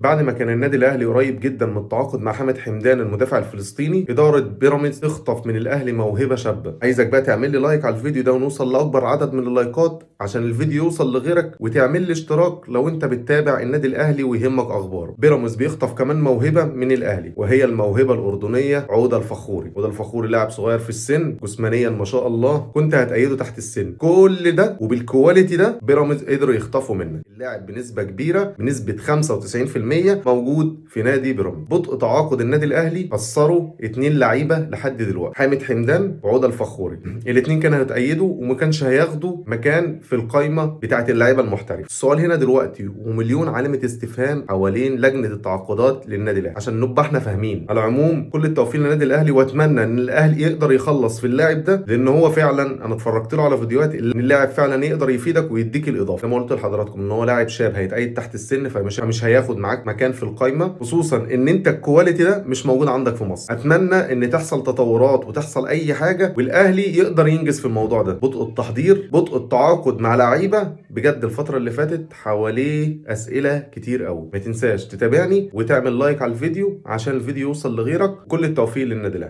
بعد ما كان النادي الاهلي قريب جدا من التعاقد مع حامد حمدان المدافع الفلسطيني، ادارة بيراميدز تخطف من الاهلي موهبة شابه. عايزك بقى تعمل لي like على الفيديو ده ونوصل لاكبر عدد من اللايكات عشان الفيديو يوصل لغيرك، وتعمل لي اشتراك لو انت بتتابع النادي الاهلي ويهمك اخباره. بيراميدز بيخطف كمان موهبة من الاهلي، وهي الموهبة الاردنية عوده الفخوري. عوده الفخوري لاعب صغير في السن، جسمانيا ما شاء الله، كنت هتأيده تحت السن. كل ده وبال quality ده بيراميدز قدروا يخطفوا منك اللاعب بنسبة كبيره، بنسبة 95% موجود في نادي بيراميدز. بطء تعاقد النادي الاهلي خسروا 2 لعيبة لحد دلوقتي، حامد حمدان وعوده الفخوري. الاثنين كانوا هيتأيدوا وما كانش هياخدوا مكان في القايمة بتاعه اللعيبة المحترفه. السؤال هنا دلوقتي ومليون علامة استفهام حوالين لجنة التعاقدات للنادي الاهلي عشان نبقى احنا فاهمين. على العموم كل التوفيق للنادي الاهلي، واتمنى ان الاهلي يقدر يخلص في اللاعب ده، لان هو فعلا انا اتفرجت له على فيديوهات ان اللاعب فعلا يقدر يفيدك ويديك الاضافة. زي ما قلت لحضراتكم ان هو لاعب شاب هيتأيد تحت السن، فمش مش هياخد معاك مكان في القايمة، خصوصا ان انت ال quality ده مش موجود عندك في مصر. اتمنى ان تحصل تطورات وتحصل اي حاجة والاهلي يقدر ينجز في الموضوع ده. بطء التحضير، بطء التعاقد مع لعيبة، بجد الفترة اللي فاتت حواليه اسئلة كتير قوي. ما تنساش تتابعني وتعمل like على الفيديو عشان الفيديو يوصل لغيرك. كل التوفيق للنادي الاهلي.